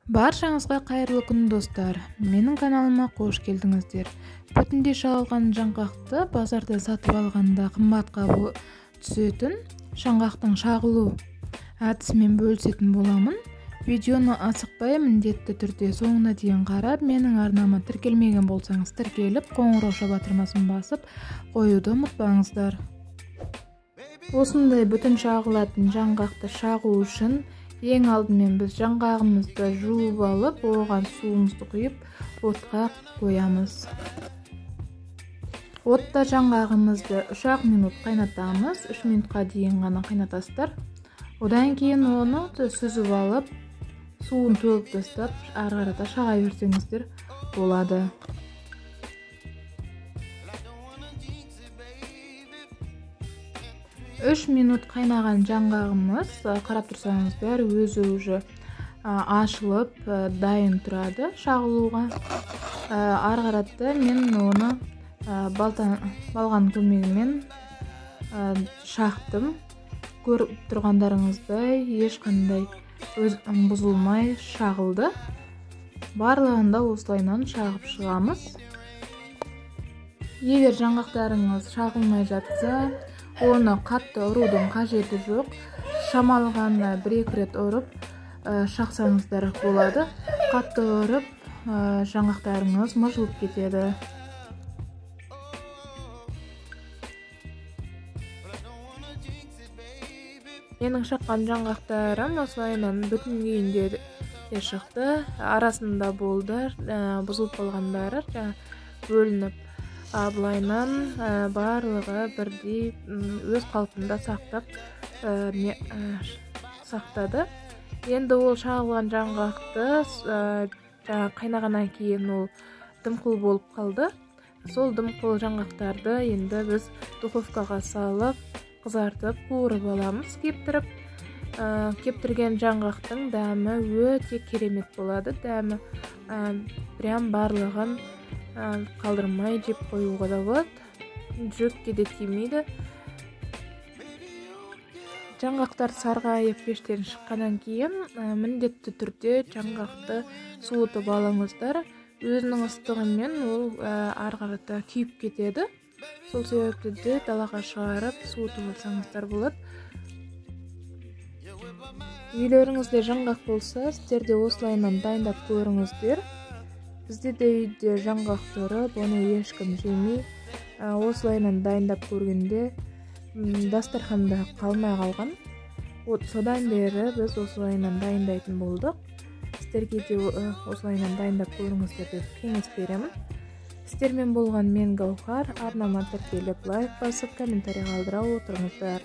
Баршаңызға қайырлы күн, достар. Менің каналыма қош келдіңіздер. Бүтіндей шағылған жаңғақты базарда сатып алғанда қымбатқа түсетін жаңғақтың шағылу әдісімен бөлісетін боламын. Видеоны асықпай міндетті түрде соңына дейін қарап, менің арнама тіркелмеген болсаңыз тіркеліп, қоңырауша батырмасын басып қоюды ұмытпаңыздар. Осындай бүтін шағылатын жаңғақты шағу үшін ең алдымен біз жаңғағымызды жуып алып, оған суымызды құйып, отқа қоямыз. Отта жаңғағымызды 3 минут қайнатамыз, 3 минутқа дейін ғана қайнатасыздар. Одан кейін оны сүзіп алып, суын төгіп тастап, ары қарата шаға берсеңіздер болады. Үш минут қайнаған жаңғағымыз, қарап тұрсаңыздар, өзі уже ашылып, дайын тұрады шағылуға. Ары қарата мен оны балғаның көмегімен шақтым. Көріп тұрғандарыңыздай, ешқандай өз бұзылмай шағылды. Барлығында осылайынан шағып шығамыз. Егер жаңғақтарыңыз шағылмай жатса, оны қатты ұрудың қажеті жоқ. Шамалы ғана бір-екі рет ұрып шақсаңыздар болады. Қатты ұрып жаңғақтарыңыз мыжылып кетеді. Менің шаққан жаңғақтарым осылайынан бүтін күйінде де шықты. Арасында болды, бұзылып қалғандары бөлініп, былайынан барлығы бірдей өз қалпында сақтады. Енді ол шағылған жаңғақты қайнағаннан кейін ол дымқыл болып қалды. Сол дымқыл жаңғақтарды енді біз духовкаға салып, қызартып, қуырып аламыз, кептіріп. Кептірген жаңғақтың дәмі өте керемет болады. Дәмі прям барлығын қалдырмай жеп қоюға да болады. Жүрекке де тимейді. Жаңғақтар сарғайып пештен шыққаннан кейін міндетті түрде жаңғақты суытып алыңыздар. Өзінің ыстығымен ол ары қарата күйіп кетеді. Сол себепті де далаға шығарып суытып алсаңыздар болады. Үйлеріңізде жаңғақ болса, сіздер де осылайынан дайындап көріңіздер. Бізде де үйде жаңғақ тұрып, оны ешкім жемей, осылайынан дайындап көргенде дастарханда қалмай қалған. Содан бері біз осылайынан дайындайтын болдық. Сіздерге де осылайынан дайындап көріңіздер деп кеңес беремін. Сіздермен болған мен Гаухар. Арнама тіркеліп, лайк басып, комментарий қалдыра отырыңыздар.